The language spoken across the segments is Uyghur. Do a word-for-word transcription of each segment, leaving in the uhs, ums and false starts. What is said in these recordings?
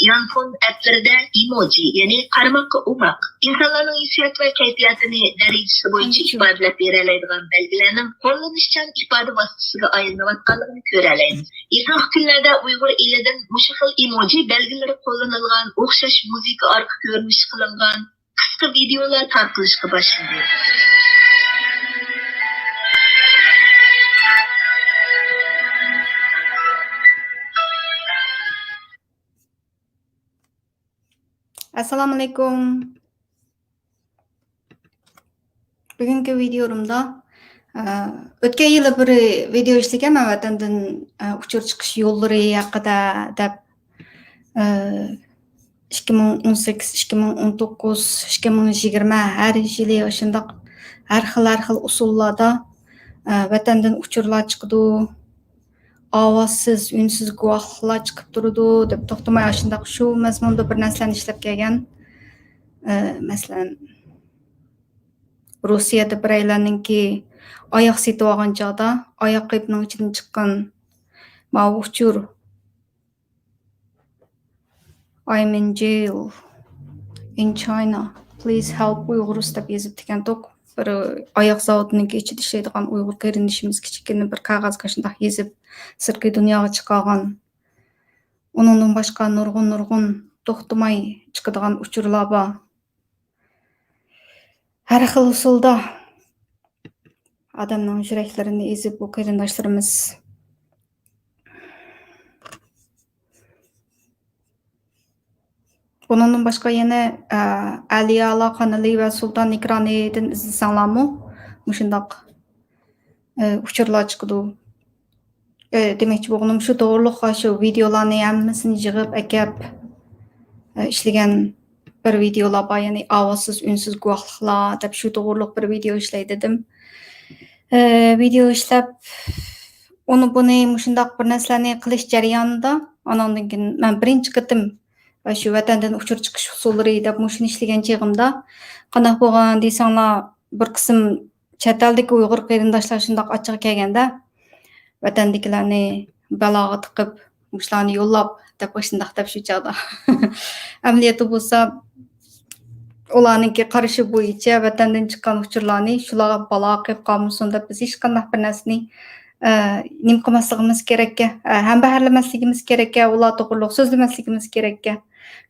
يانفون ئەپلىرىدە ئېموجى، يەنى قارىماققا ئوماق، ئىنسانلارنىڭ ھېسسىيات ۋە كەيپىياتىنى دەرىجىسى بويىچە ئىپادىلەپ بېرەلەيدىغان بەلگىلەرنىڭ قوللىنىشچان ئىپادە ۋاسىتىسىگە ئايلىنىۋاتقانلىقىنى كۆرەلەيمىز. يېقىنقى كۈنلەردە ئۇيغۇر ئېلىدىن مۇشۇ خىل ئېموجى بەلگىلىرى قوللىنىلغان، ئوخشاش مۇزىكا ئارقا كۆرۈنۈشى قىلىنغان قىسقا ۋىدېئولار تارقىلىشقا باشلىدى. ئەسسالامۇئەلەيكۇم. بۈگۈنكى ۋىدېيولىرىمدا، ئە، ئۆتكەن يىلى بىر ۋىدېيو ئىشلىگەنمەن ۋەتەندىن، ئە، ئۇچۇر چىقىش يوللىرى ھەققىدە دەپ، ئە، ئىككى مىڭ ئون سەككىز، ئىككى مىڭ ئون توققۇز، ئىككى مىڭ يىگىرمە ھەر يىلى ئاشۇنداق ھەر خىل، ھەر خىل ئۇسۇللاردا، ئە، ۋەتەندىن ئۇچۇرلار چىقىدۇ. ئاۋازسىز، ئۈنسىز گۇۋاھلىقلار چىقىپ تۇرىدۇ دەپ توختىماي ئاشۇنداق شۇ مەزمۇندا بىر نەرسىلەرنى ئىشلەپ كەلگەن. ئە، مەسىلەن، روسىيەدە بىرەيلەننىڭكى ئاياق سېتىۋالغان چاغدا ئاياق قېپىنىڭ ئىچىدىن چىققان ماۋۇ ئۇچۇر. I'm in jail in China. Please help Uyghurs دەپ يېزىپتىكەنتۇق. بىر ئاياق زاۋۇتىنىڭكى ئىچىدە ئىشلەيدىغان ئۇيغۇر قېرىندىشىمىز كىچىككىنە بىر قەغەزگە شۇنداق يېزىپ، سىرتقى دۇنياغا چىقارغان. ئۇنىڭدىن باشقا نۇرغۇن، نۇرغۇن توختىماي چىقىدىغان ئۇچۇرلار بار. ھەر خىل ئۇسۇلدا ئادەمنىڭ يۈرەكلىرىنى ئېزىپ، بۇ قېرىنداشلىرىمىز. بۇنىڭدىن باشقا يەنە، ئە، ئەلىيالا قانىلى ۋە سۇلتان ئېكرانىدىن ئىزدىسەڭلارمۇ مۇشۇنداق، ئە، ئۇچۇرلار چىقىدۇ. ئە، دېمەكچى بولغىنىم شۇ توغرۇلۇق، شۇ ۋىدېئولارنى ھەممىسىنى يىغىپ ئەكەپ، ئە، ئىشلىگەن بىر ۋىدېئولار بار، يەنى ئاۋازسىز، ئۈنسىز گۇۋاھلىقلار دەپ شۇ توغرۇلۇق بىر ۋىدېئو ئىشلەي دېدىم. ئە، ۋىدېئو ئىشلەپ، ئۇنى بۇنى مۇشۇنداق بىر نەرسىلەرنى قىلىش جەريانىدا، ئاناندىن كېيىن مەن بىرىنچى قېتىم شۇ ۋەتەندىن ئۇچۇر چىقىش ئۇسۇللىرى دەپ مۇشۇنى ئىشلىگەن چېغىمدا، قانداق بولغان دېسەڭلار، بىر قىسىم چەت ئەلدىكى ئۇيغۇر قېرىنداشلار شۇنداق ئاچچىقى كەلگەندە، ۋەتەندىكىلەرنى بالاغا تىقىپ، مۇشۇلارنى يوللاپ دەپ، ئاشۇنداق دەپ شۇ چاغدا. ئەمەلىيەتتە بولسا، ئۇلارنىڭكى قارىشى بويىچە ۋەتەندىن چىققان ئۇچۇرلارنى شۇلارغا بالاغا قېلىپ قالمىسۇن دەپ، بىز ھېچقانداق بىر نەرسىنى، ئە، نېمە قىلماسلىقىمىز كېرەككە، ئە، ھەمبەھىرلىمەسلىكىمىز كېرەككە، ئۇلار توغرۇلۇق سۆزلىمەسلىكىمىز كېرەككە.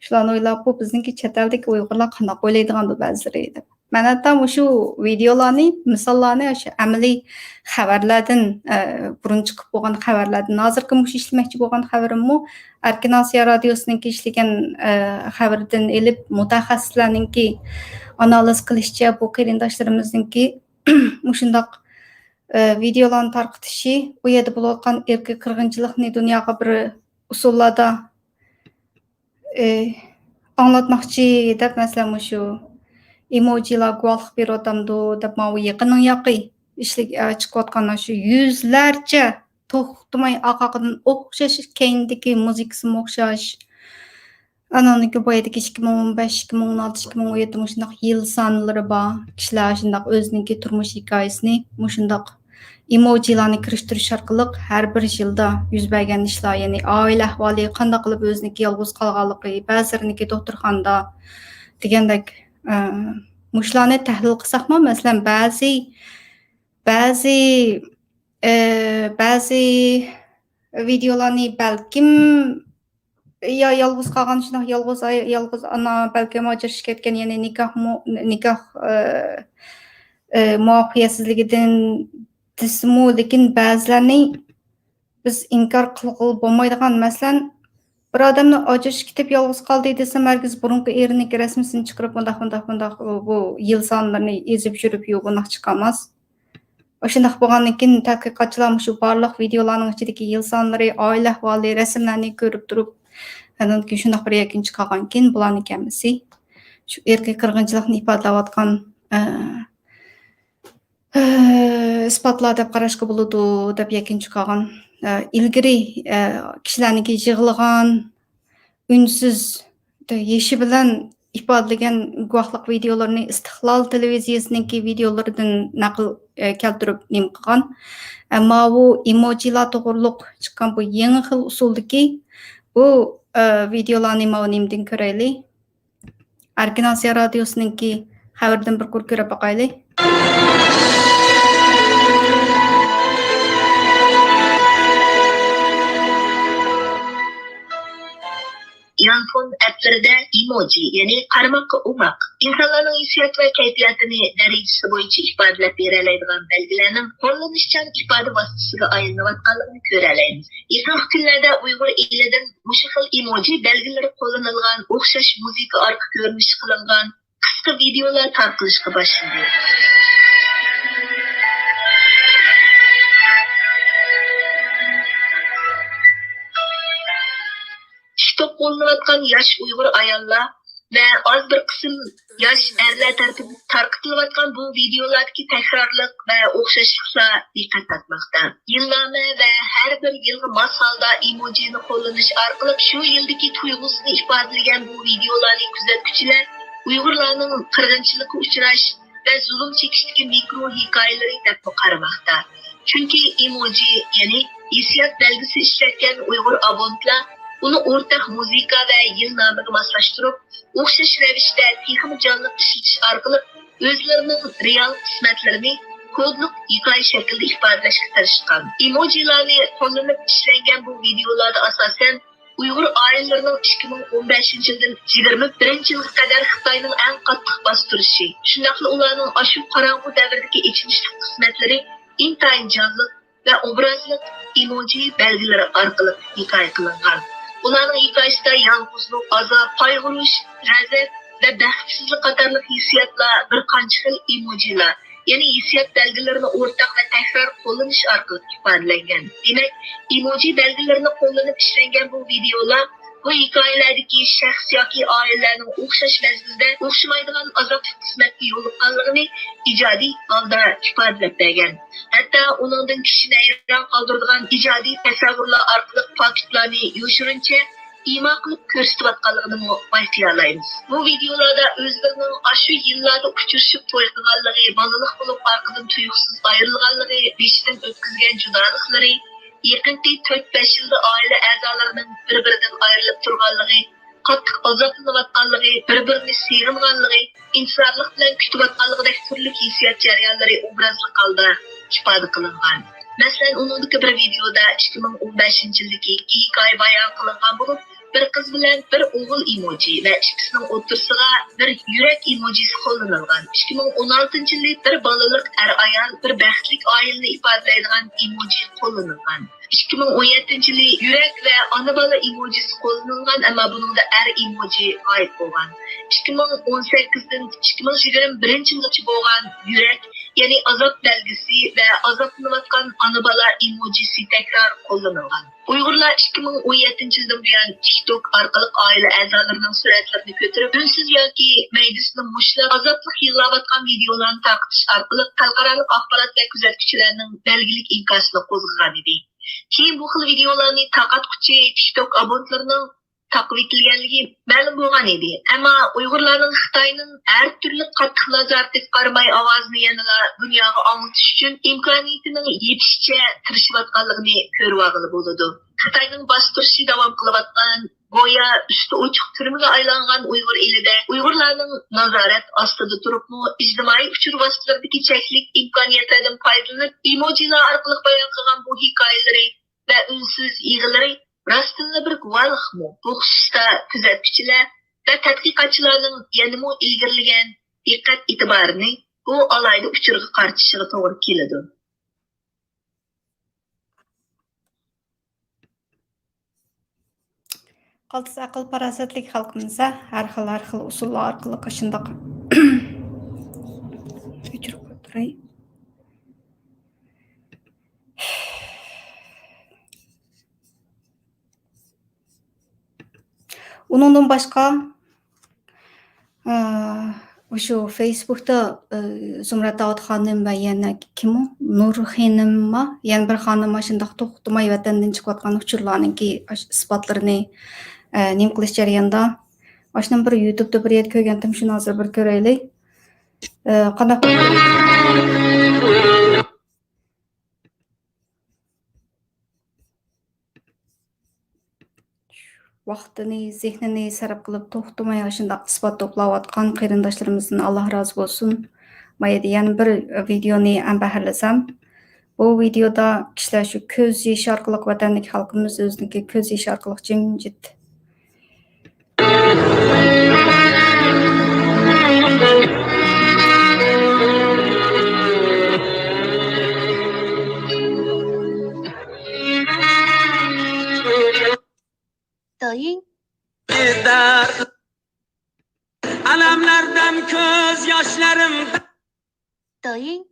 شۇلارنى ئويلاپ، بۇ بىزنىڭكى چەت ئەلدىكى ئۇيغۇرلار قانداق ئويلايدىغاندۇ بەزىلىرى دەپ. مەن ھەتتا مۇشۇ ۋىدېئولارنى، مىساللارنى ئاشۇ ئەمەلىي خەۋەرلەردىن، ئە، بۇرۇن چىقىپ بولغان خەۋەرلەردىن، ھازىرقى مۇشۇ ئىشلىمەكچى بولغان خەۋىرىممۇ ئەركىن ئاسىيا رادىيوسىنىڭكى ئىشلىگەن، ئە، خەۋىرىدىن ئېلىپ، مۇتەخەسسىسلەرنىڭكى ئانالىز قىلىشىچە، بۇ قېرىنداشلىرىمىزنىڭكى مۇشۇنداق، ئە، ۋىدېئولارنى تارقىتىشى، ئۇ يەردە بولۇۋاتقان ئىرقىي قىرغىنچىلىقنى دۇنياغا بىر ئۇسۇللاردا ئى، ئاڭلاتماقچى دەپ، مەسىلەن، مۇشۇ ئېموجىلار گۇۋاھلىق بېرىۋاتامدۇ دەپ، ماۋۇ يېقىننىڭ ياقى ئىشلىك-، ئە، چىقىۋاتقان شۇ يۈزلەرچە توختىماي ئارقا-ئارقىدىن ئوخشاش، كەينىدىكى مۇزىكىسىمۇ ئوخشاش. ئانىڭدىن كېيىن بۇ يەردىكى ئىككى مىڭ ئون بەش، ئىككى مىڭ ئون ئالتە، ئىككى مىڭ ئون يەتتە مۇشۇنداق يىل سانلىرى بار. كىشىلەر شۇنداق ئۆزىنىڭكى تۇرمۇش ھېكايىسىنى مۇشۇنداق ئېموجىلارنى كىرىشتۈرۈش ئارقىلىق ھەر بىر يىلدا يۈز بەرگەن ئىشلار، يەنى ئائىلە ئەھۋالى، قانداق قىلىپ ئۆزىنىڭكى يالغۇز قالغانلىقى، بەزىلىرىنىڭكى دوختۇرخانىدا دېگەندەك، ئە، مۇشۇلارنى تەھلىل قىلساقمۇ، مەسىلەن، بەزى، بەزى، ئە، بەزى ۋىدېئولارنى بەلكىم يا يالغۇز قالغان، شۇنداق يالغۇز ئاي-، يالغۇز ئانا، بەلكىم ئاجرىشىپ كەتكەن، يەنى نىكاھمۇ، نىكاھ، ئە، ئە، مۇۋەپپەقىيەتسىزلىكىدىن دېسىمۇ، لېكىن بەزىلەرنى بىز ئىنكار قىلغىلى بولمايدىغان، مەسىلەن، بىر ئادەمنى ئاجرىشىپ كېتىپ يالغۇز قالدى دېسەم، ھەرگىز بۇرۇنقى ئېرىنىڭكى رەسىمىسىنى چىقىرىپ، مۇنداق، مۇنداق، مۇنداق، بۇ، بۇ يىل سانلىرىنى ئېزىپ يۈرۈپ، يو، بۇنداق چىقارماس. ئاشۇنداق بولغاندىن كېيىن، تەتقىقاتچىلار مۇشۇ بارلىق ۋىدېئولارنىڭ ئىچىدىكى يىل سانلىرى، ئائىلە ئەھۋالى، رەسىملەرنى كۆرۈپ تۇرۇپ، ئاندىن كېيىن شۇنداق بىر يەكۈن چىقارغانكىن، بۇلارنىڭ ھەممىسى شۇ ئىرقىي قىرغىنچىلىقنى ئىپادىلەۋاتقان، ئە، ئىسپاتلار دەپ قاراشقا بولىدۇ، دەپ يەكۈن چىقارغان. ئىلگىرى، كىشىلەرنىڭكى يىغلىغان، ئۈنسىز، يېشى بىلەن ئىپادىلىگەن گۇۋاھلىق ۋىدىيولىرىنى ئىستىقلال تېلېۋىزىيەسىنىڭكى ۋىدىيولىرىدىن نەقىل، ئە، كەلتۈرۈپ نېمە قىلغان. ئە، ماۋۇ ئېموجىلار توغرۇلۇق چىققان بۇ يېڭى خىل ئۇسۇلدىكى بۇ، ئە، ۋىدىيولارنى ماۋۇ نېمىدىن كۆرەيلى. ئەركىن ئاسىيا رادىيوسىنىڭكى خەۋىرىدىن بىر قۇر كۆرۈپ باقايلى. يانفون ئەپلىرىدە ئېموجى، يەنى قارىماققا ئوماق، ئىنسانلارنىڭ ھېسسىيات ۋە كەيپىياتىنى دەرىجىسى بويىچە ئىپادىلەپ بېرەلەيدىغان بەلگىلەرنىڭ قوللىنىشچان ئىپادە ۋاسىتىسىگە ئايلىنىۋاتقانلىقىنى كۆرەلەيمىز. يېقىنقى كۈنلەردە ئۇيغۇر ئېلىدىن مۇشۇ خىل ئېموجى بەلگىلىرى قوللىنىلغان ئوخشاش مۇزىكا ئارقا كۆرۈنۈشى قىلىنغان قىسقا ۋىدىيولار تارقىلىشقا باشلىدى. تىك توك قوللىنىۋاتقان ياش ئۇيغۇر ئاياللار ۋە ئاز بىر قىسىم ياش ئەرلەر تەرىپىدىن تارقىتىلىۋاتقان بۇ ۋىدىيولاردىكى تەكرارلىق ۋە ئوخشاشلىقلار دىققەت تارتماقتا. يىلنامە ۋە ھەر بىر يىلغا ماس ھالدا ئېموجىنى قوللىنىش ئارقىلىق شۇ يىلدىكى تۇيغۇسىنى ئىپادىلىگەن بۇ ۋىدىيولارنى كۆزەتكۈچىلەر ئۇيغۇرلارنىڭ قىرغىنچىلىققا ئۇچراش ۋە زۇلۇم چېكىشتىكى مىكرو ھېكايىلىرى دەپمۇ قارىماقتا. چۈنكى ئېموجى، يەنى ھېسسىيات بەلگىسى ئىشلەتكەن ئۇيغۇر ئابونېنتلار ئۇنى ئورتاق مۇزىكا ۋە يىلنامىغا ماسلاشتۇرۇپ، ئوخشاش رەۋىشتە تېخىمۇ جانلىق ئىشلىتىش ئارقىلىق ئۆزلىرىنىڭ رېئال قىسمەتلىرىنى كودلۇق ھېكايە شەكلىدە ئىپادىلەشكە تىرىشقان. ئېموجىلارنى قوللىنىپ ئىشلەنگەن بۇ ۋىدىيولاردا ئاساسەن ئۇيغۇر ئائىلىلىرىنىڭ ئىككى مىڭ ئون بەشىنچى يىلدىن يىگىرمە بىرىنچى يىلغا قەدەر خىتاينىڭ ئەڭ قاتتىق باستۇرۇشى، شۇنداقلا ئۇلارنىڭ ئاشۇ قاراڭغۇ دەۋردىكى ئېچىنىشلىق قىسمەتلىرى ئىنتايىن جانلىق ۋە ئوبرازلىق ئېموجى بەلگىلىرى ئارقىلىق ھېكايە قىلىنغان. ئۇلارنىڭ ھېكايىسىدە يالغۇزلۇق، ئازاب، قايغۇرۇش، غەزەپ ۋە بەختسىزلىك قاتارلىق ھېسسىياتلار بىر قانچە خىل ئېموجىلار، يەنى ھېسسىيات بەلگىلىرىنى ئورتاق ۋە تەكرار قوللىنىش ئارقىلىق ئىپادىلەنگەن. دېمەك، ئېموجى بەلگىلىرىنى قوللىنىپ ئىشلەنگەن بۇ ۋىدىيولار بۇ ھېكايىلەردىكى شەخس ياكى ئائىلىلەرنىڭ ئوخشاش مەزگىلدە ئوخشىمايدىغان ئازابلىق قىسمەتكە يولۇققانلىقىنى ئىجادىي ھالدا ئىپادىلەپ بەرگەن. ھەتتا ئۇنىڭدىن كىشىنى ھەيران قالدۇرىدىغان ئىجادىي تەسەۋۋۇرلار ئارقىلىق پاكىتلارنى يوشۇرۇنچە ئىما قىلىپ كۆرسىتىۋاتقانلىقىنىمۇ بايقىيالايمىز. بۇ ۋىدىيولاردا ئۆزلىرىنىڭ ئاشۇ يىللاردا ئۇچرىشىپ توي قىلغانلىقى، بالىلىق بولۇپ ئارقىدىن تۇيۇقسىز ئايرىلغانلىقى، بېشىدىن ئۆتكۈزگەن جۇدالىقلىرى، يېقىنقى تۆت-بەش يىلدا ئائىلە ئەزالىرىنىڭ بىر-بىرىدىن ئايرىلىپ تۇرغانلىقى، قاتتىق ئازابلىنىۋاتقانلىقى، بىر-بىرىنى سېغىنغانلىقى، ئىنتىزارلىق بىلەن كۈتۈۋاتقانلىقىدەك تۈرلۈك ھېسسىيات جەريانلىرى ئوبرازلىق ھالدا ئىپادە قىلىنغان. مەسىلەن، ئۇنىڭدىكى بىر ۋىدېئودا ئىككى مىڭ ئون بەشىنچى يىلدىكى ھېكايە بايان قىلىنغان بولۇپ، بىر قىز بىلەن بىر ئوغۇل ئېموجى ۋە ئىككىسىنىڭ ئوتتۇرىسىغا بىر يۈرەك ئېموجىسى قوللىنىلغان. ئىككى مىڭ ئون ئالتىنچى يىلى بىر بالىلىق ئەر-ئايال، بىر بەختلىك ئائىلىنى ئىپادىلەيدىغان ئېموجى قوللىنىلغان. ئىككى مىڭ ئون يەتتىنچى يىلى يۈرەك ۋە ئانا-بالا ئېموجىسى قوللىنىلغان، ئەمما بۇنىڭدا ئەر ئېموجى غايىب بولغان. ئىككى مىڭ ئون سەككىزدىن ئىككى مىڭ يىگىرمە بىرىنچى يىلغىچە بولغان يۈرەك، يەنى ئازاب بەلگىسى ۋە ئازابلىنىۋاتقان ئانا-بالا ئېموجىسى تەكرار قوللىنىلغان. ئۇيغۇرلار ئىككى مىڭ ئون يەتتىنچى يىلدىن بۇيان تىك توك ئارقىلىق ئائىلە ئەزالىرىنىڭ سۈرەتلىرىنى كۆتۈرۈپ، ئۈنسىز ياكى مەيدىسىنى مۇشتلاپ، ئازابلىق يىغلاۋاتقان ۋىدېئولارنى تارقىتىش ئارقىلىق خەلقئارالىق ئاخبارات ۋە كۆزەتكۈچىلەرنىڭ بەلگىلىك ئىنكاسىنى قوزغىغان ئىدى. كېيىن بۇ خىل ۋىدېئولارنى تارقاتقۇچى تىك توك ئابونېنتلىرىنىڭ تاقىۋېتىلگەنلىكى مەلۇم بولغان ئىدى. ئەمما ئۇيغۇرلارنىڭ خىتاينىڭ ھەر تۈرلۈك قاتتىق نازارىتىگە قارىماي ئاۋازىنى يەنىلا دۇنياغا ئاڭلىتىش ئۈچۈن ئىمكانىيىتىنىڭ يېتىشىچە تىرىشىۋاتقانلىقىنى كۆرۈۋالغىلى بولىدۇ. خىتاينىڭ باستۇرۇشى داۋام قىلىۋاتقان، گويا ئۈستى ئوچۇق تۈرمىگە ئايلانغان ئۇيغۇر ئېلىدە ئۇيغۇرلارنىڭ نازارەت ئاستىدا تۇرۇپمۇ، ئىجتىمائىي ئۇچۇر ۋاسىتىلىرىدىكى چەكلىك ئىمكانىيەتلەردىن پايدىلىنىپ، ئېموجىلار ئارقىلىق بايان قىلغان بۇ ھېكايىلىرى ۋە ئۈنسىز يىغىلىرى راستتىنلا بىر گۇۋاھلىقمۇ؟ بۇ خۇسۇستا كۆزەتكۈچىلەر ۋە تەتقىقاتچىلارنىڭ يەنىمۇ ئىلگىرىلىگەن دىققەت ئېتىبارىنى بۇ ئالاھىدە ئۇچۇرغا قارىتىشىغا توغرا كېلىدۇ. قالتىس ئەقىل پاراسەتلىك خەلقىمىز ھە، ھەر خىل، ھەر خىل ئۇسۇللار ئارقىلىق ئاشۇنداق ئۆچۈرۈپ قويۇپ تۇراي. ئۇنىڭدىن باشقا، ئە، مۇشۇ فېيسبۇكتا، ئە، زۇمرەت داۋۇت خانىم ۋە يەنە كىم ئۇ؟ نۇر خېنىمما؟ يەنە بىر خانىم ئاشۇنداق توختىماي ۋەتەندىن چىقىۋاتقان ئۇچۇرلارنىڭكى ئاش-، ئىسپاتلىرىنى، ئە، نېمە قىلىش جەريانىدا، ئاشۇنى بىر يۇتۇبتا بىر يەردە كۆرگەنتىم، شۇنى ھازىر بىر كۆرەيلى. ئە، قانداق ۋاقتىنى، زېھنىنى سەرپ قىلىپ، توختىماي ئاشۇنداق ئىسپات توپلاۋاتقان قېرىنداشلىرىمىزدىن ئاللا رازى بولسۇن. مايەدە يەنە بىر ۋىدېونى ھەمبەھىرلىسەم، بۇ ۋىدېودا كىشىلەر شۇ كۆز يېشى ئارقىلىق، ۋەتەندىكى خەلقىمىز ئۆزىنىڭكى كۆز يېشى ئارقىلىق جىمجىت. Doying. Alamlardan gözyaşlarım. Doying.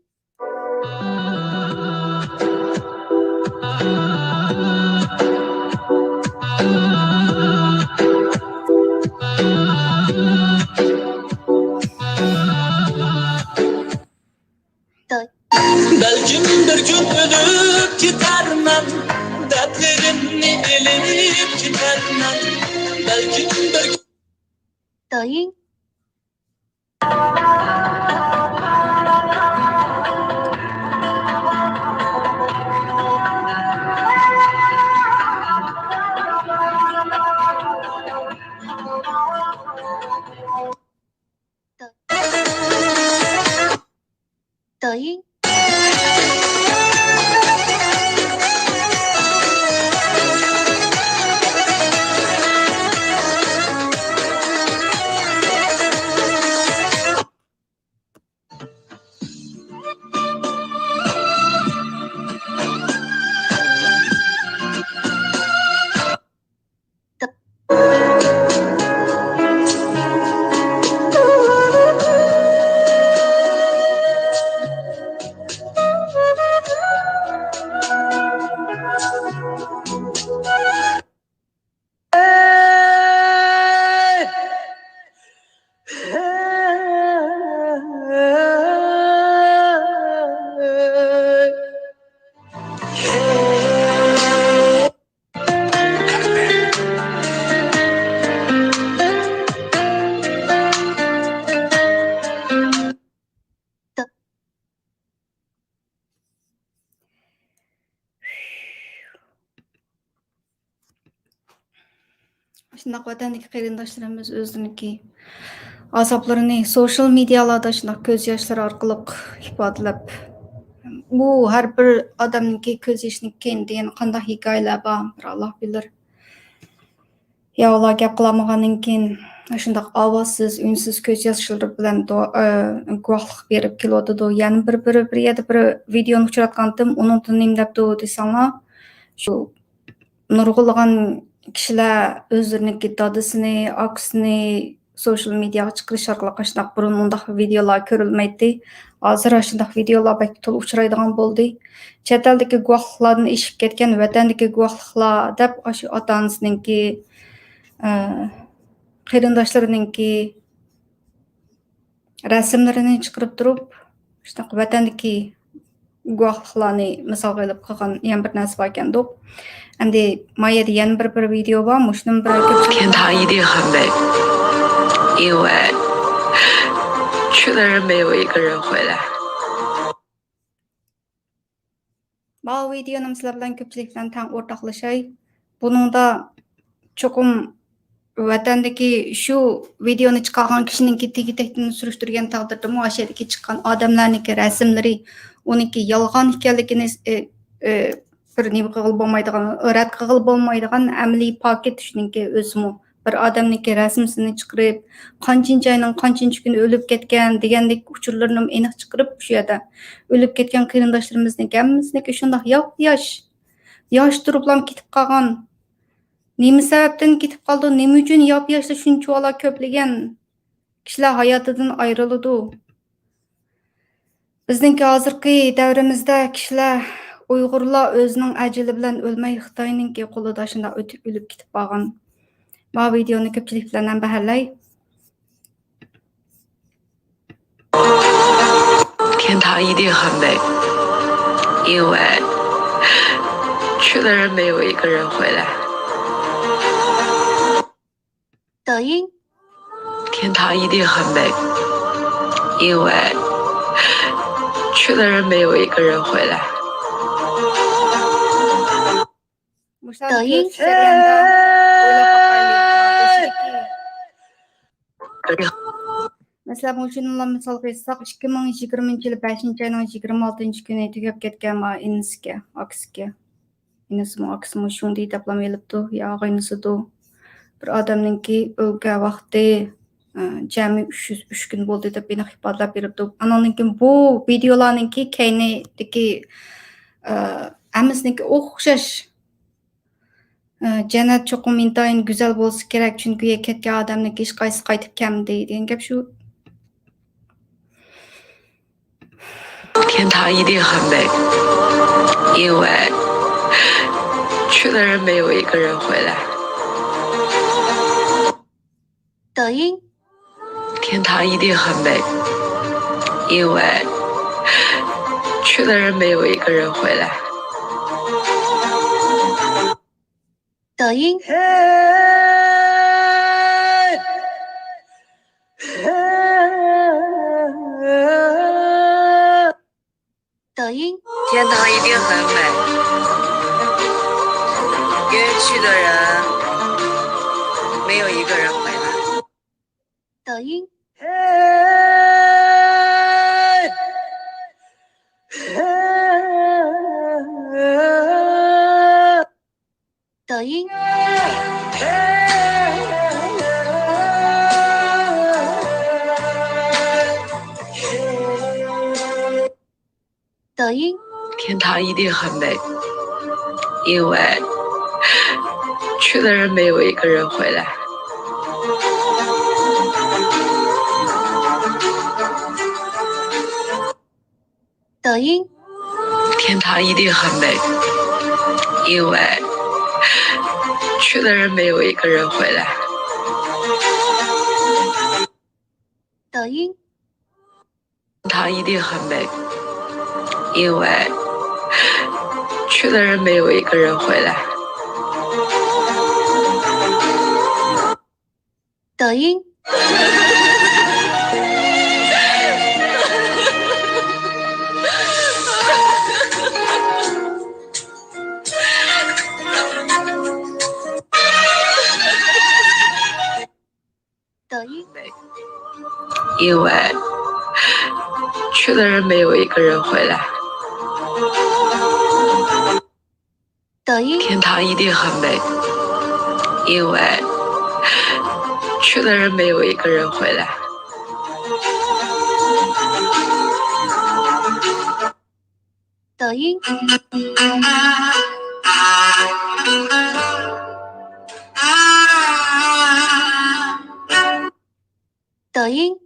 Doy. Belkim bir gün ölüp gidermen, dertlerimni bilip gidermen. Belkim bir Doying. Doying. شۇنداق ۋەتەندىكى قېرىنداشلىرىمىز ئۆزلىرىنىڭكى ئازابلىرىنى سوشال مېدىيالاردا شۇنداق كۆز ياشلىرى ئارقىلىق ئىپادىلەپ، بۇ ھەر بىر ئادەمنىڭكى كۆز يېشىنىڭ كەينىدە يەنە قانداق ھېكايىلەر بار، بىر ئاللا بىلىر. يا ئۇلار گەپ قىلالمىغاندىن كېيىن، شۇنداق ئاۋازسىز، ئۈنسىز كۆز ياشلىرى بىلەن دو-، ئە، گۇۋاھلىق بېرىپ كېلىۋاتىدۇ. يەنە بىر، بىر، بىر يەردە بىر ۋىدېونى ئۇچراتقانتىم، ئۇنىڭدا نېمە دەپتۇ دېسەڭلار، شۇ نۇرغۇنلىغان كىشىلەر ئۆزلىرىنىڭكى دادىسىنى، ئاكىسىنى سوشال مېدىياغا چىقىرىش ئارقىلىق ئاشۇنداق بۇرۇن ئۇنداق ۋىدېئولار كۆرۈلمەيتتى. ھازىر ئاشۇنداق ۋىدېئولار بەك تولا ئۇچرايدىغان بولدى. چەت ئەلدىكى گۇۋاھلىقلاردىن ئېشىپ كەتكەن ۋەتەندىكى گۇۋاھلىقلار دەپ ئاشۇ ئاتا-ئانىسىنىڭكى، ئە، قېرىنداشلىرىنىڭكى رەسىملىرىنى چىقىرىپ تۇرۇپ، شۇنداق ۋەتەندىكى گۇۋاھلىقلارنى مىسالغا ئېلىپ قىلغان يەنە بىر نەرسە باركەندۇق. ئەمدى ما يەردە يەنە بىر، بىر ۋىدېئو بار، مۇشۇنىمۇ بىر كۆپ 天堂一定很美，因为去的人没有一个人回来。 ماۋۇ ۋىدېئونىمۇ سىلەر بىلەن كۆپچىلىك بىلەن تەڭ ئورتاقلىشاي. بۇنىڭدا چوقۇم ۋەتەندىكى شۇ ۋىدېئونى چىقارغان كىشىنىڭكى تېگى-تەكتىنى سۈرۈشتۈرگەن تەقدىردىمۇ، ئاشۇ يەردىكى چىققان ئادەملەرنىڭكى رەسىملىرى ئۇنىڭكى يالغان ئىكەنلىكىنى، ئى، ئى، بىر نېمە قىلغىلى بولمايدىغان، رەت قىلغىلى بولمايدىغان ئەمەلىي پاكىت شۇنىڭكى ئۆزىمۇ. بىر ئادەمنىڭكى رەسىمسىنى چىقىرىپ، قانچىنچى ئاينىڭ قانچىنچى كۈنى ئۆلۈپ كەتكەن دېگەندەك ئۇچۇرلىرىنىمۇ ئېنىق چىقىرىپ، شۇ يەردە ئۆلۈپ كەتكەن قېرىنداشلىرىمىزنىڭكى ھەممىسىنىڭكى شۇنداق ياپياش، ياش تۇرۇپلام كېتىپ قالغان. نېمە سەۋەبتىن كېتىپ قالىدۇ؟ نېمە ئۈچۈن ياپياشلا شۇنچىۋالا كۆپلىگەن كىشىلەر ھاياتىدىن ئايرىلىدۇ؟ بىزنىڭكى ھازىرقى دەۋرىمىزدە كىشىلەر، ئۇيغۇرلار ئۆزىنىڭ ئەجىلى بىلەن ئۆلمەي، خىتاينىڭكى قولىدا شۇنداق ئۆتۈپ، ئۆلۈپ كېتىپ قالغان. ما ۋىدېئونى كۆپچىلىك بىلەن ھەمبەھىرلەي. 天堂一定很美，因为去的人没有一个人回来。抖音。天堂一定很美，因为去的人没有一个人回来。 مۇشۇلارنى كۆرۈپ چۈشەرگەندە ئويلاپ باقايلى. مەسىلەن، مۇشۇنىلا مىسالغا ئېيتساق، ئىككى مىڭ يىگىرمىنچى يىلى بەشىنچى ئاينىڭ يىگىرمە ئالتىنچى كۈنى تۈگەپ كەتكەن ما ئىنىسىكەن، ئاكىسىكەن. ئىنىسىمۇ، ئاكىسىمۇ شۇڭدى دەپلا ئېلىپتۇ، يا ئاغىنىسىدۇ. بىر ئادەمنىڭكى ئۆلگەن ۋاقتى، ئە، جەمئىي ئۈچ يۈز ئۈچ كۈن بولدى دەپ ئېنىق ئىپادىلەپ بېرىپتۇ. ئانىڭدىن كېيىن بۇ ۋىدېئولارنىڭكى كەينىدىكى، ئە، ھەممىسىنىڭكى ئوخشاش. ئە، جەننەت چوقۇم ئىنتايىن گۈزەل بولسا كېرەك، چۈنكى كەتكەن ئادەمنىڭكى ھېچقايسىسى قايتىپ كەلمىدى دېگەن گەپ شۇ. 天堂一定很美，因为去的人没有一个人回来。抖音。天堂一定很美，因为去的人没有一个人回来。抖音。 抖音。天堂一定很美，因为去的人没有一个人回来。抖音。 抖音。抖音。天堂一定很美，因为去的人没有一个人回来。抖音。天堂一定很美，因为去的人没有一个人回来。抖音。天堂一定很美，因为去的人没有一个人回来。 抖音。 抖音。因为去的人没有一个人回来。抖音。天堂一定很美，因为去的人没有一个人回来。 抖音。 抖音。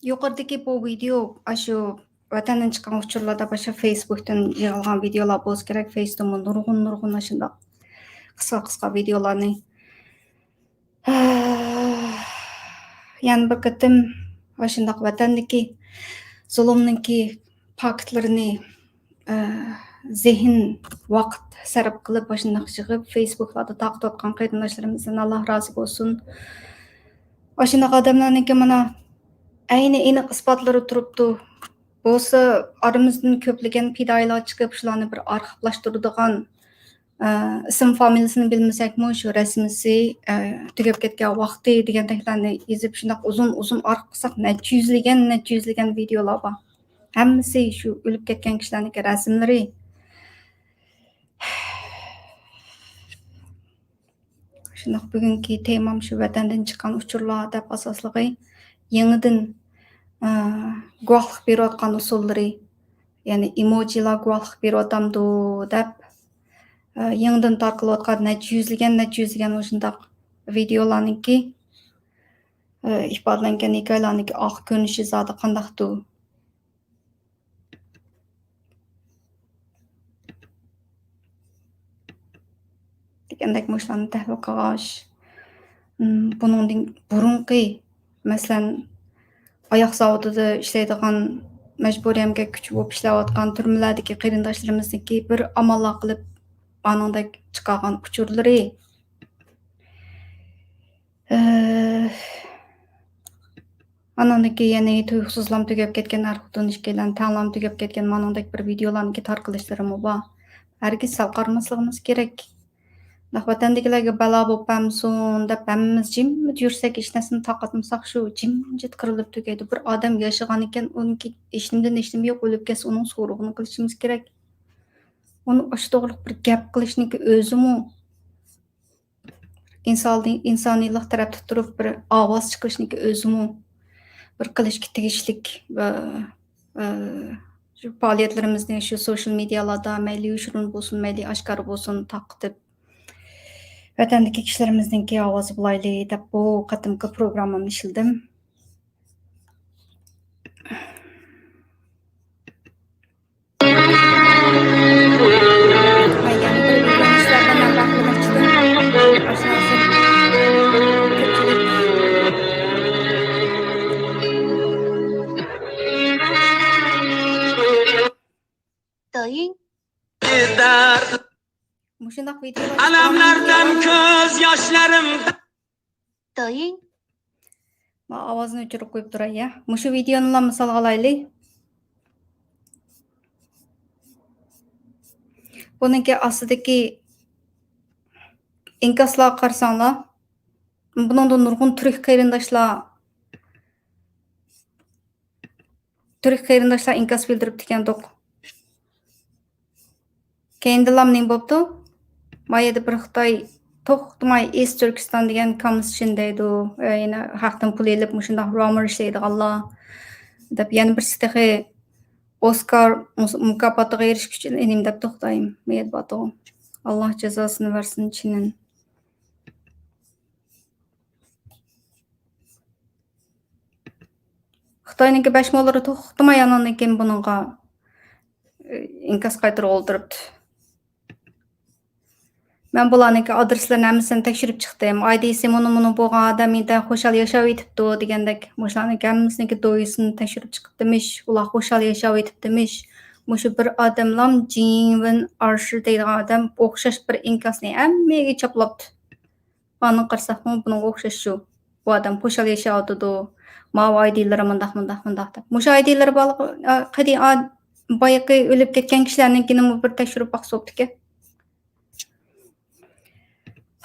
يۇقىرىدىكى بۇ ۋىدېئو ئاشۇ ۋەتەندىن چىققان ئۇچۇرلار دەپ ئاشۇ فېيسبۇكتىن يىغىلغان ۋىدېئولار بولسا كېرەك. فېيستىنمۇ نۇرغۇن، نۇرغۇن ئاشۇنداق قىسقا، قىسقا ۋىدېئولارنى. يەنە بىر قېتىم ئاشۇنداق ۋەتەندىكى زۇلۇمنىڭكى پاكىتلىرىنى، ئە، زېھىن، ۋاقىت سەرپ قىلىپ، ئاشۇنداق يىغىپ، فېيسبۇكلاردا تارقىتىۋاتقان قېرىنداشلىرىمىزدىن ئاللا رازى بولسۇن. ئاشۇنداق ئادەملەرنىڭكى مانا ئەينى ئېنىق ئىسپاتلىرى تۇرۇپتۇ. بولسا ئارىمىزدىن كۆپلىگەن پىدائىيلار چىقىپ، شۇلارنى بىر ئارخىپلاشتۇرىدىغان، ئە، ئىسىم فامىلىسىنى بىلمىسەكمۇ، شۇ رەسىمىسى، ئە، تۈگەپ كەتكەن ۋاقتى دېگەندەكلەرنى يېزىپ، شۇنداق ئۇزۇن ئۇزۇن ئارخىپ قىلساق، نەچچە يۈزلىگەن، نەچچە يۈزلىگەن ۋىدېئولار بار. ھەممىسى شۇ ئۆلۈپ كەتكەن كىشىلەرنىڭكى رەسىملىرى. شۇنداق، بۈگۈنكى تېمام شۇ ۋەتەندىن چىققان ئۇچۇرلار دەپ ئاساسلىقى يېڭىدىن، ئە، گۇۋاھلىق بېرىۋاتقان ئۇسۇللىرى، يەنى ئېموجىلار گۇۋاھلىق بېرىۋاتامدۇ دەپ، ئە، يېڭىدىن تارقىلىۋاتقان نەچچە يۈزلىگەن، نەچچە يۈزلىگەن مۇشۇنداق ۋىدېئولارنىڭكى، ئە، ئىپادىلەنگەن ھېكايىلەرنىڭكى ئارقا كۆرۈنۈشى زادى قانداقتۇ؟ دېگەندەك مۇشۇلارنى تەھلىل قىلغاچ، ئىم، بۇنىڭدىن بۇرۇنقى، مەسىلەن، ئاياغ زاۋۇتىدا ئىشلەيدىغان مەجبۇرىي ئەمگەك كۈچى بولۇپ ئىشلەۋاتقان تۈرمىلەردىكى قېرىنداشلىرىمىزنىڭكى بىر ئاماللار قىلىپ ئانىڭدەك چىقارغان ئۇچۇرلىرى، ئانىڭدىكى يەنى تۇيۇقسىزلام تۈگەپ كەتكەن ئەر خوتۇن ئىككىيلەن تەڭلام تۈگەپ كەتكەن مانىڭدەك بىر ۋىدىيولارنىڭكى تارقىلىشلىرىمۇ بار. ھەرگىز سەل قارىماسلىقىمىز كېرەك. ناخ ۋەتەندىكىلەرگە بالا بولۇپ بەرمىسۇن دەپ ھەممىمىز جىممىدە يۈرسەك، ھېچ نەرسىنى تارقاتمىساق، شۇ جىمجىت قىرىلىپ تۈگەيدۇ. بىر ئادەم ياشىغانىكەن، ئۇنىڭكى ھېچنېمىدىن ھېچنېمە يوق، ئۆلۈپ كەتسە ئۇنىڭ سورىقىنى قىلىشىمىز كېرەك. ئۇنى ئاشۇ توغرىلىق بىر گەپ قىلىشنىڭكى ئۆزىمۇ ئىنسانىي-، ئىنسانىيلىق تەرەپتە تۇرۇپ بىر ئاۋاز چىقىرىشنىڭكى ئۆزىمۇ بىر قىلىشقا تېگىشلىك ۋە، ئە، شۇ پائالىيەتلىرىمىزنى شۇ سوشيال مېدىيالاردا مەيلى يوشۇرۇن بولسۇن، مەيلى ئاشكارا بولسۇن، تارقىتىپ، ۋەتەندىكى كىشىلىرىمىزنىڭكى ئاۋازى بولايلى دەپ بۇ قېتىمقى پروگراممامنى ئىشلىدىم. مۇشۇنداق ۋىدىيولار ئاناملاردىن كۆز ياشلىرىم. ما ئاۋازنى ئۆچۈرۈپ قويۇپ تۇراي، يا. مۇشۇ ۋىدىيونىلا مىسالغا ئالايلى. بۇنىڭكى ئاستىدىكى ئىنكاسلارغا قارىساڭلار، بۇنىڭدا نۇرغۇن تۈرك قېرىنداشلار، تۈرك قېرىنداشلار ئىنكاس بىلدۈرۈپتىكەندۇق. كەينىدىلا نېمە بوپتۇ؟ ما يەردە بىر خىتاي توختىماي ئىس تۈركىستان دېگەن كامسىچىن دەيدۇ. ئە، يەنە خەقتىن پۇل ئېلىپ مۇشۇنداق رامۇر ئىشلەيدىغانلار دەپ، يەنە بىرسى تېخى ئوسكار مۇس-، مۇكاپاتىغا ئېرىشكۈچى نېمە دەپ توختايم؟ ما يەردە باتۇ. ئاللا جازاسىنى بەرسۇن چىنىن. خىتاينىڭكى بەش موللىرى توختىماي ئانىڭدىن كېيىن بۇنىڭغا، ئى، ئىنكاس قايتۇرۇپ ئولتۇرۇپتۇ. مەن بۇلارنىڭكى ئادرېسلىرىنى ھەممىسىنى تەكشۈرۈپ چىقتىم. ئايدىسى مۇنۇ، مۇنۇ بولغان ئادەم ئىنتايىن خۇشال ياشاۋېتىپتۇ دېگەندەك، مۇشۇلارنىڭكى ھەممىسىنىڭكى دويىسىنى تەكشۈرۈپ چىقىپتىمىش. ئۇلار خۇشال ياشاۋېتىپتىمىش. مۇشۇ بىر ئادەملام جىڭۋېن ئارشى دەيدىغان ئادەم ئوخشاش بىر ئىنكاسنى ھەممىگە چاپلاپتۇ. ئاندىن قارىساقمۇ بۇنىڭغا ئوخشاش شۇ. بۇ ئادەم خۇشال ياشاۋاتىدۇ. ماۋۇ ئايدىلىرى مۇنداق، مۇنداق، مۇنداق دەپ. مۇشۇ ئايدىلىرى بارلىق، ئا، قېدى-، ئا، بايىقى ئۆلۈپ كەتكەن كىشىلەرنىڭكىنىمۇ بىر تەكشۈرۈپ باقسا بوپتىكەن.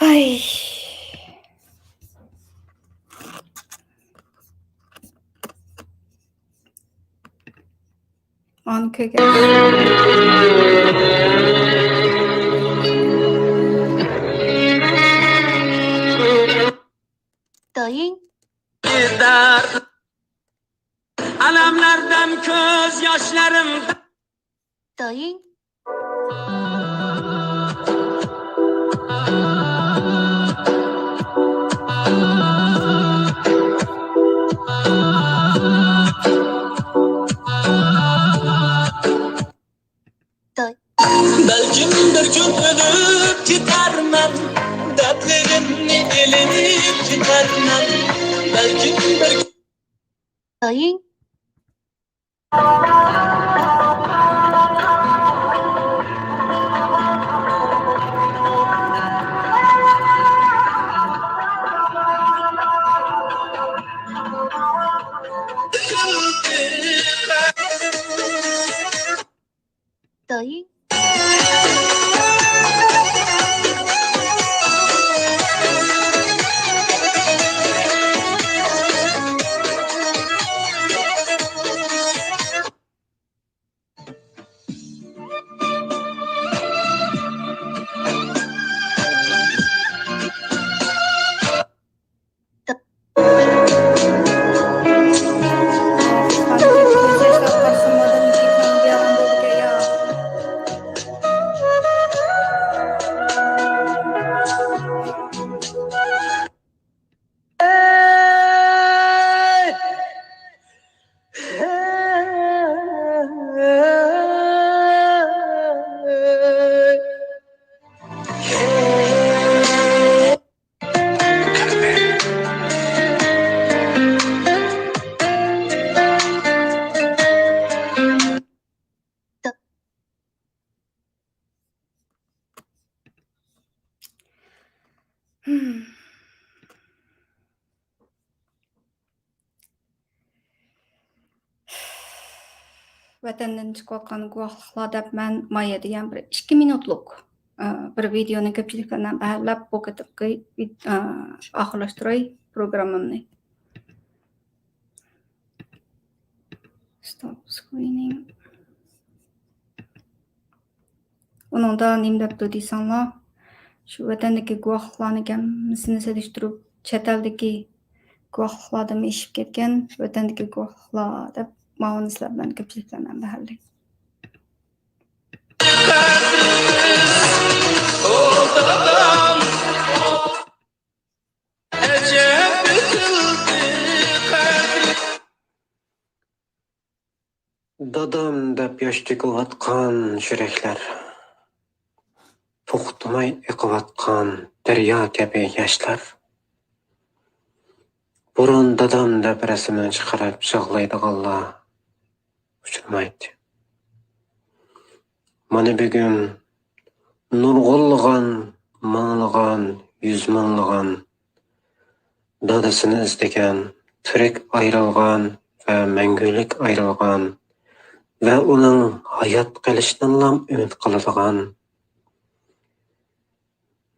ھاي. ئانى كۆرگەن. ئاناملاردىن كۆز ياشلىرىم. بەلكىم بىر كۈن ئۆلۈپ كېتەرمەن، دەردلىرىمنى ئېلىپ كېتەرمەن، بەلكىم بىر كۈن. ۋەتەندىن چىقىۋاتقان گۇۋاھلىقلار دەپ مەن مايا دېگەن بىر ئىككى مىنۇتلۇق، ئە، بىر ۋىدېونى كۆپچىلىك بىلەن بەھرىلەپ، بۇ قېتىمقى ۋىد-، ئە، ئاخىرلاشتۇراي پروگراممامنى. Stop screening. ئۇنىڭدا نېمە دەپتۇ دېسەڭلار، شۇ ۋەتەندىكى گۇۋاھلىقلارنىڭ ھەممىسىنى سېلىشتۇرۇپ، چەت ئەلدىكى گۇۋاھلىقلاردىنمۇ ئېشىپ كەتكەن ۋەتەندىكى گۇۋاھلىقلار دەپ ماۋۇنى سىلەر بىلەن كۆپچىلىك بىلەن ھەمبەھىرلەي. دادام دەپ ياش تۆكۈۋاتقان يۈرەكلەر، توختىماي ئېقىۋاتقان دەريا كەبى ياشلار. بۇرۇن دادام دەپ رەسىمىنى چىقىرىپ يىغلايدىغانلار ئۇچرىمايتتى. مانا بۈگۈن نۇرغۇنلىغان، مىڭلىغان، يۈز مىڭلىغان دادىسىنى ئىزدىگەن، تىرىك ئايرىلغان ۋە مەڭگۈلۈك ئايرىلغان ۋە ئۇنىڭ ھايات قېلىشىدىنلا ئۈمىد قىلىدىغان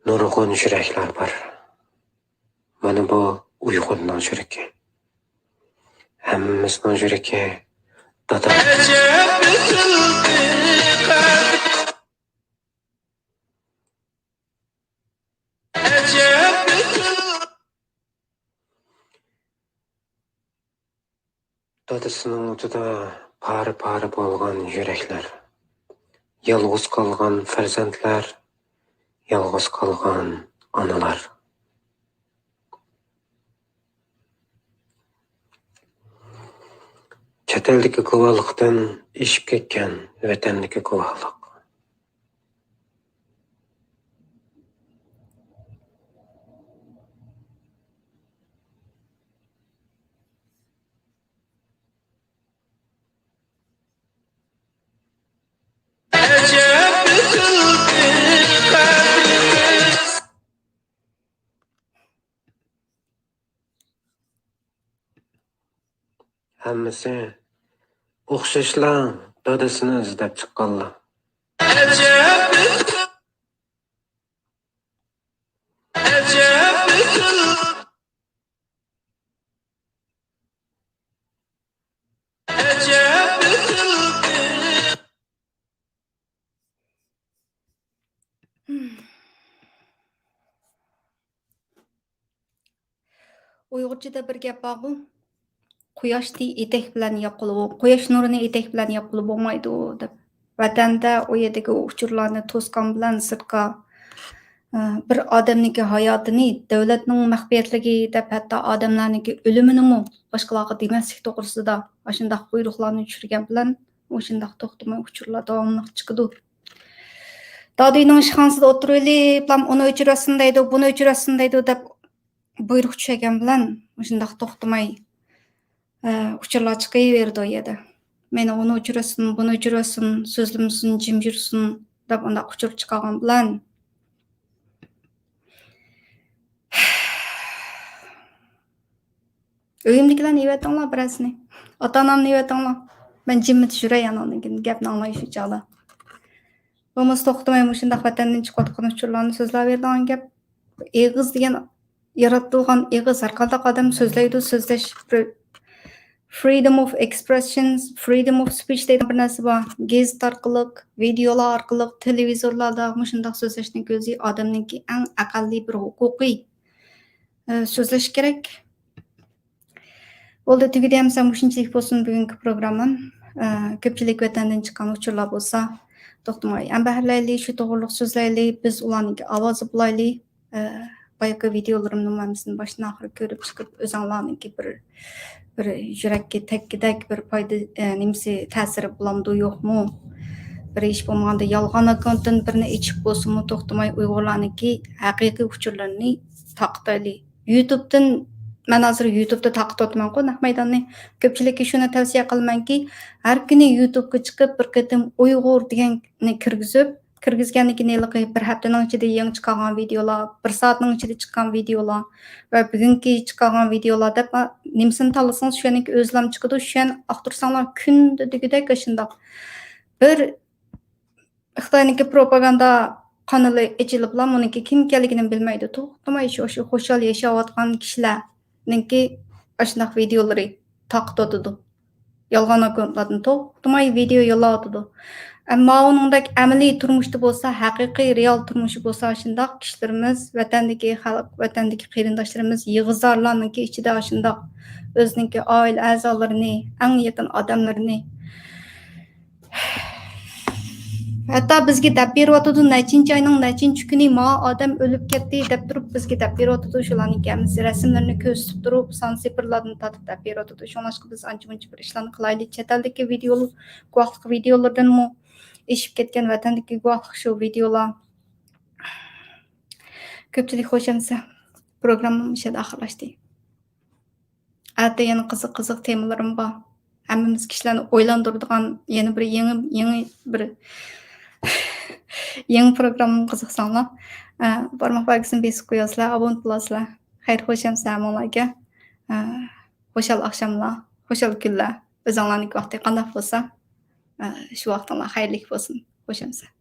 نۇرغۇن يۈرەكلەر بار. مانا بۇ ئۇيغۇرنىڭ يۈرىكى. ھەممىمىزنىڭ يۈرىكى دادا. دادىسىنىڭ ئوتىدا پارە-پارە بولغان يۈرەكلەر، يالغۇز قالغان پەرزەنتلەر، يالغۇز قالغان ئانىلار. چەت ئەلدىكى گۇۋاھلىقتىن ئېشىپ كەتكەن ۋەتەندىكى گۇۋاھلىق. ھەممىسى ئوخشاشلا دادىسىنى ئىزدەپ چىققانلار. ئۇيغۇرچىدا بىر گەپ بارغۇ، «قۇياشنى ئېتەك بىلەن ياققىلى بو-، قۇياش نۇرىنى ئېتەك بىلەن ياققىلى بولمايدۇ» دەپ. ۋەتەندە ئۇ يەردىكى ئۇچۇرلارنى توسقان بىلەن سىرتقا، ئە، بىر ئادەمنىڭكى ھاياتىنى، دۆلەتنىڭ مەخپىيەتلىكى دەپ، ھەتتا ئادەملەرنىڭكى ئۆلۈمىنىمۇ باشقىلارغا دېمەسلىك توغرىسىدا ئاشۇنداق بۇيرۇقلارنى چۈشۈرگەن بىلەن، مۇشۇنداق توختىماي ئۇچۇرلار داۋاملىق چىقىدۇ. دادۈينىڭ ئىشخانىسىدا ئولتۇرۇۋېلىپ، ئۇنى ئۆچۈرەسسىن دەيدۇ، بۇنى ئۆچۈرەسسىن دەيدۇ دەپ بۇيرۇق چۈشۈرگەن بىلەن، مۇشۇنداق توختىماي، ئە، ئۇچۇرلار چىقىۋېرىدۇ ئۇ يەردە. مېنى ئۇنى ئۆچۈرەسسىن، بۇنى ئۆچۈرەسسىن، سۆزلىمىسۇن، جىم يۈرسۇن دەپ ئۇنداق ئۇچۇر چىقارغان بىلەن، ئۆيۈمدىكىلەرنى يەۋەتىڭلار بىرەرسىنى. ئاتا-ئانامنى يەۋەتىڭلار. مەن جىممىدە يۈرەي، ئاناندىن كېيىن گەپنى ئاڭلاي شۇ چاغدا. بولمىسا توختىماي مۇشۇنداق ۋەتەندىن چىقىۋاتقان ئۇچۇرلارنى سۆزلەۋېرىدىغان گەپ. ئېغىز دېگەن يارىتىلغان ئېغىز، ھەرقانداق ئادەم سۆزلەيدۇ، سۆزلەش بىر freedom of expressions، freedom of speech دەيدىغان بىر نەرسە بار. گېزىت ئارقىلىق، ۋىدېئولار ئارقىلىق، تېلېۋىزورلاردا مۇشۇنداق سۆزلەشنىڭكى ئۆزى ئادەمنىڭكى ئەڭ ئەقەللىي بىر ھوقۇقى. ئە، سۆزلەش كېرەك. بولدى، تۈگىدى ئەمىسە مۇشۇنچىلىك بولسۇن بۈگۈنكى پروگراممام. ئە، كۆپچىلىك ۋەتەندىن چىققان ئۇچۇرلار بولسا، توختىماي ھەمبەھىرلەيلى، شۇ توغرۇلۇق سۆزلەيلى، بىز ئۇلارنىڭكى ئاۋازى بولايلى. ئە، بايىقى ۋىدېئولىرىمنىڭ ھەممىسىنى باشتىن ئاخىر كۆرۈپ چىقىپ، ئۆزۈڭلارنىڭكى بىر، بىر يۈرەككە تەگكۈدەك بىر پايدا، ئە، نېمىسى، تەسىرى بولامدۇ، يوقمۇ؟ بىر ھېچ بولمىغاندا يالغان ئاككاونتتىن بىرنى ئېچىپ بولسىمۇ توختىماي ئۇيغۇرلارنىڭكى ھەقىقىي ئۇچۇرلىرىنى تارقىتايلى. يۇتۇبتىن، مەن ھازىر يۇتۇبتا تارقىتىۋاتىمەنغۇ نەق مەيداننى. كۆپچىلىككە شۇنى تەۋسىيە قىلىمەنكى، ھەر كۈنى يۇتۇبقا چىقىپ بىر قېتىم ئۇيغۇر دېگەننى كىرگۈزۈپ، كىرگۈزگەندىن كېيىن ھېلىقى بىر ھەپتىنىڭ ئىچىدە يېڭى چىقارغان ۋىدېئولار، بىر سائەتنىڭ ئىچىدە چىققان ۋىدېئولار ۋە بۈگۈنكى چىقارغان ۋىدېئولار دەپ، نېمىسىنى تاللىسىڭىز، شۇ يەرنىڭكى ئۆزلەم چىقىدۇ، شۇ يەرنى ئاختۇرساڭلار، كۈندە دېگۈدەك ئاشۇنداق بىر خىتاينىڭكى پروپاگاندا قانىلى ئېچىلىپلا، مۇنىڭكى كىم ئىكەنلىكىنى بىلمەيدۇ. توختىماي شۇ، شۇ خۇشال ياشاۋاتقان كىشىلەرنىڭكى ئاشۇنداق ۋىدېئولىرى تارقىتىۋاتىدۇ. يالغان ئاككاونتلاردىن توختىماي ۋىدېئو يوللاۋاتىدۇ. ئەمما ئۇنىڭدەك ئەمەلىي تۇرمۇشتا بولسا، ھەقىقىي رېئال تۇرمۇشى بولسا، ئاشۇنداق كىشىلىرىمىز، ۋەتەندىكى خەلق، ۋەتەندىكى قېرىنداشلىرىمىز، يېغىزارلارنىڭكى ئىچىدە ئاشۇنداق ئۆزىنىڭكى ئائىلە ئەزالىرىنى، ئەڭ يېقىن ئادەملىرىنى، ھەتتا بىزگە دەپ بېرىۋاتىدۇ، نەچچىنچى ئاينىڭ نەچچىنچى كۈنى ما ئادەم ئۆلۈپ كەتتى دەپ تۇرۇپ بىزگە دەپ بېرىۋاتىدۇ. شۇلارنىڭكى ھەممىسى رەسىملىرىنى كۆرسىتىپ تۇرۇپ، سان سىپىرلاردىن تارتىپ دەپ بېرىۋاتىدۇ. شۇڭلاشقا بىز ئانچە مۇنچە بىر ئىشلارنى قىلايلى. چەت ئەلدىكى ۋىدېئو، گۇۋاھلىق ۋىدېئولىرىدىنمۇ ئېشىپ كەتكەن، ۋەتەندىكى گۇۋاھلىق شۇ ۋىدېئولار. كۆپچىلىك خوش ئەمىسە، پروگراممام مۇشۇ يەردە ئاخىرلاشتى. ئەتە يەنە قىزىق، قىزىق تېمىلىرىم بار. ھەممىمىز كىشىلەرنى ئويلاندۇرىدىغان يەنە بىر يېڭى، يېڭى بىر يېڭى پروگراممىغا قىزىقساڭلار، ئە، بارماق بەلگىسىنى بېسىپ قوياسىلەر، ئابۇنە بولاسىلەر. خەير، خوش ئەمىسە ھەممىڭلارگە. ئە، خۇشال ئاخشاملار، خۇشال كۈنلەر. ئۆزۈڭلارنىڭكى ۋاقتى قانداق بولسا، ئە، شۇ ۋاقتىڭلار خەيرلىك بولسۇن. خوش ئەمىسە.